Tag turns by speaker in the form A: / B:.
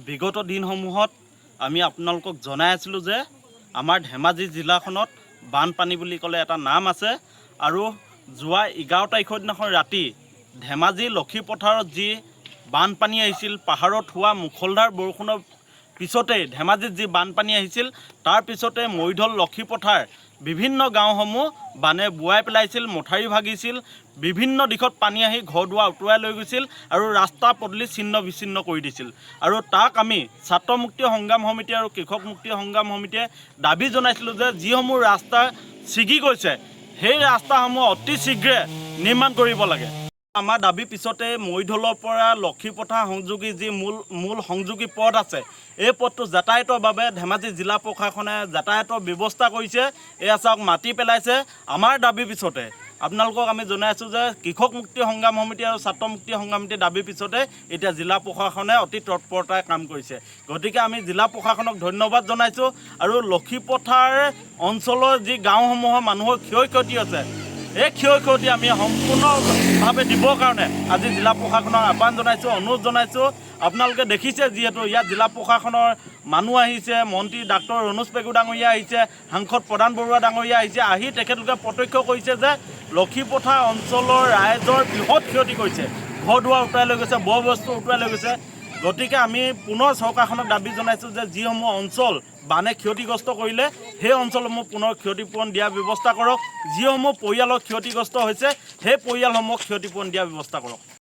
A: বিগত দিনসমূহত আমি আপোনালোকক জনাই আছিলোঁ যে আমাৰ ধেমাজি জিলাখনত বানপানী বুলি ক'লে এটা নাম আছে। আৰু যোৱা 11 তাৰিখৰ দিনাখন ৰাতি ধেমাজি লক্ষীপথাৰত যি বানপানী আহিছিল, পাহাৰত হোৱা মুখলধাৰ বৰষুণৰ পিছতেই ধেমাজিত যি বানপানী আহিছিল, তাৰ পিছতে মৰিধল, লক্ষীপথাৰ বিভিন্ন গাঁওসমূহ বানে বোৱাই পেলাইছিল, মথাউৰি ভাগিছিল, বিভিন্ন দিশত পানী আহি ঘৰ দুৱাৰ উটুৱাই লৈ গৈছিল আৰু ৰাস্তা পদূলি ছিন্ন বিচ্ছিন্ন কৰি দিছিল। আৰু তাক আমি ছাত্ৰ মুক্তি সংগ্ৰাম সমিতি আৰু কৃষক মুক্তি সংগ্ৰাম সমিতিয়ে দাবী জনাইছিলোঁ যে যিসমূহ ৰাস্তা ছিগি গৈছে, সেই ৰাস্তাসমূহ অতি শীঘ্ৰে নিৰ্মাণ কৰিব লাগে। আমাৰ দাবী পিছতে মৰিধলৰ পৰা লক্ষীপথাৰ সংযোগী যি মূল মূল সংযোগী পথ আছে, এই পথটো যাতায়াতৰ বাবে ধেমাজি জিলা প্ৰশাসনে যাতায়াতৰ ব্যৱস্থা কৰিছে। এয়া চাওক, মাটি পেলাইছে। আমাৰ দাবী পিছতে আপোনালোকক আমি জনাই আছোঁ যে কৃষক মুক্তি সংগ্ৰাম সমিতি আৰু ছাত্ৰ মুক্তি সংগ্ৰাম সমিতিৰ দাবীৰ পিছতে এতিয়া জিলা প্ৰশাসনে অতি তৎপৰতাৰে কাম কৰিছে। গতিকে আমি জিলা প্ৰশাসনক ধন্যবাদ জনাইছোঁ। আৰু লক্ষীপথাৰ অঞ্চলৰ যি গাঁওসমূহৰ মানুহৰ ক্ষয় ক্ষতি হৈছে, এই ক্ষয় ক্ষতি আমি সম্পূৰ্ণভাৱে দিবৰ কাৰণে আজি জিলা প্ৰশাসনক আহ্বান জনাইছোঁ, অনুৰোধ জনাইছোঁ। আপোনালোকে দেখিছে, যিহেতু ইয়াত জিলা প্ৰশাসনৰ মানুহ আহিছে, মন্ত্ৰী ডাক্তৰ ৰণোজ পেগু ডাঙৰীয়া আহিছে, সাংসদ প্ৰদান বৰুৱা ডাঙৰীয়া আহিছে। আহি তেখেতলোকে প্ৰত্যক্ষ কৰিছে যে লক্ষীপথাৰ অঞ্চলৰ ৰাইজৰ বৃহৎ ক্ষতি কৰিছে, ঘৰ দুৱাৰ উটুৱাই লৈ গৈছে, বয় বস্তু উটুৱাই লৈ গৈছে। গতিকে আমি পুনৰ চৰকাৰখনক দাবী জনাইছোঁ যে যিসমূহ অঞ্চল বানে ক্ষতিগ্ৰস্ত কৰিলে, সেই অঞ্চলসমূহ পুনৰ ক্ষতিপূৰণ দিয়াৰ ব্যৱস্থা কৰক। যিসমূহ পৰিয়ালৰ ক্ষতিগ্ৰস্ত হৈছে, সেই পৰিয়ালসমূহক ক্ষতিপূৰণ দিয়াৰ ব্যৱস্থা কৰক।